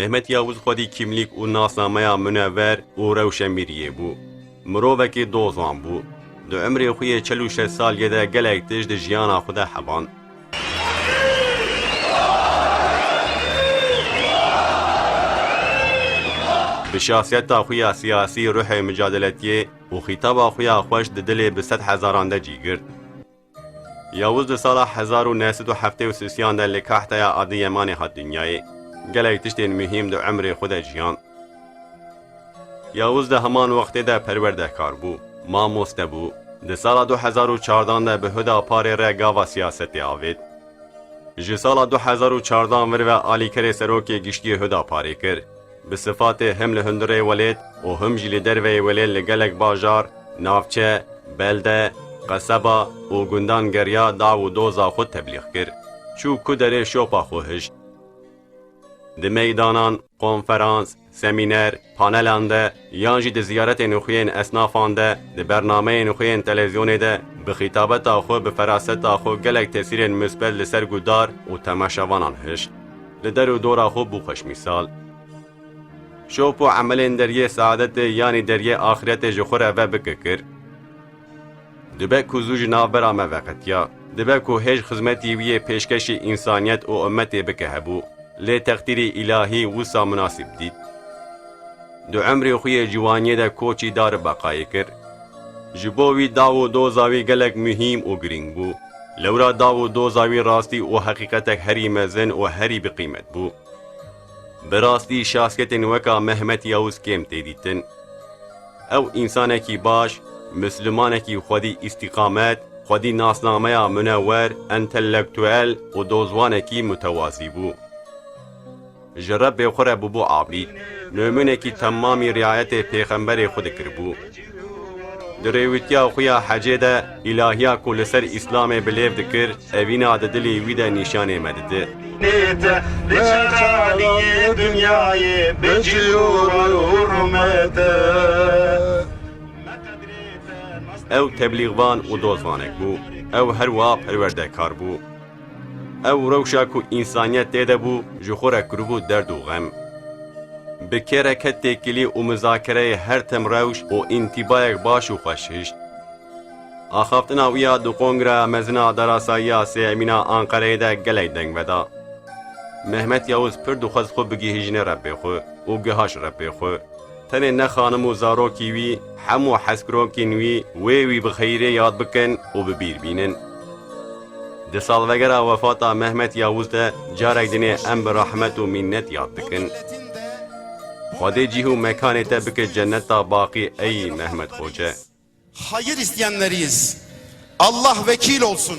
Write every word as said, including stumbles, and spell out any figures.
Mehmet Yavuz xwedî kîmlîk û nasnameya munewwer û rewşenbîriyê bû. Mirovekî dozan bû. Di emrê xwe yê çel û şeş saliyê de gelek tişt di jiyana xwe de heband. Bi şahsiyeta xwe ya siyasî ruhê micadeletiyê û xîtaba xwe ya xweş di dilê bi sed hezaran de cî girt. Yavuz di sala hezar û neh sed û heftê û sisiyan de li Kahtaya Adiyemanê hat dinyayê. Gelek tiştên muhîm di emrê xwe de jiyan. Yavuz di heman wextê de perwerdekar bû, mamoste bû. Di sala du hezar û çardan de bi Huda Parê re gava siyasetê avêt. Ji sala du hezar û çardan vir ve alîkerê serokê giştî Huda Parê kir. Bi sifatê him li hundirê welêt û him jî li derveyê welêt li gelek bajar, navçe, belde, qeseba û gundan geriya daw û doza xwe teblîx kir. Çû ku derê şopa xwe hişt. Di meydanan, konferans, semîner, panelan de yan jî di ziyaretên xwe yên esnafan de, di bernameyên xwe yên televîzyonê de bi xîtabeta xwe, bi feraseta xwe gelek tesîrên misbet li ser guhdar û temaşevanan hişt. Li der û dora xwe bû xweşmîsal. Şop û emelên deriyê seadetê yanî deriyê axiretê ji xwe re ve bike kir. Dibe ku zû ji navbera me veqetiya. Dibe ku hêj xizmetî wî yê pêşkêşî însaniyet û ummetê bike hebû. Lê teqdîrî îlahî wisa munasîb dît. Di emrê xwe yê ciwaniyê de koçî dar beqayê kir. Ji bo wî daw û doza wî gelek muhîm û girîng bû. Lewra daw û doza wî rastî û heqîqetek herî mezin û herî bi qîmet bû. Bi rastî şahsiyetên weka Mehmet Yavuz kêm tê dîtin. Ew însanekî baş, mislimanekî xwedî îstîqamet, xwedî nasnameya munewwer, entelektuel û dozwanekî mutewazî bû. Ji Rebbê xwe re bûbû abîd. Muminekî temamî riayetê pêxemberê xwe dikiribû. Di rêwîtiya xwe ya hecê de îlahiya ku li ser Îslamê bi lêv dikir, evîna di dilê wî de nîşanê me dide. Nête, li çaraniyê dinyayê bi cî û hurmete. Ew teblîxvan û dozvanek bû. Ew her wiha perwerdekar bû. Ew rewşa ku însaniyet tê de bû, ji xwe re kiribû derd û xem. Bi kêreke têkilî û mizakereyê her tim rewş û întîbayek baş û xweş hişt. Axaftina wî ya di Kongreya Mezin a Darasayiya Sêyemîn a Anqereyê de gelek deng veda. Mehmet Yavuz pir dixwest xwe bigihîjîne Rebbê xwe û gihaş Rebbê xwe. Tenê ne xanim û zarokî wî, hemû hezkirokên wî wê wî bi xeyrê yad bikin û bi bîr bînin. Di salvegera wefata Mehmet Yavuz de carek dinê em bi rehmet û mînet yad dikin. Xwedê cîh û mekanê te bike cenneta baqî ey Mehmet Xoce. Hayır isteyenleriyiz. Allah vekil olsun.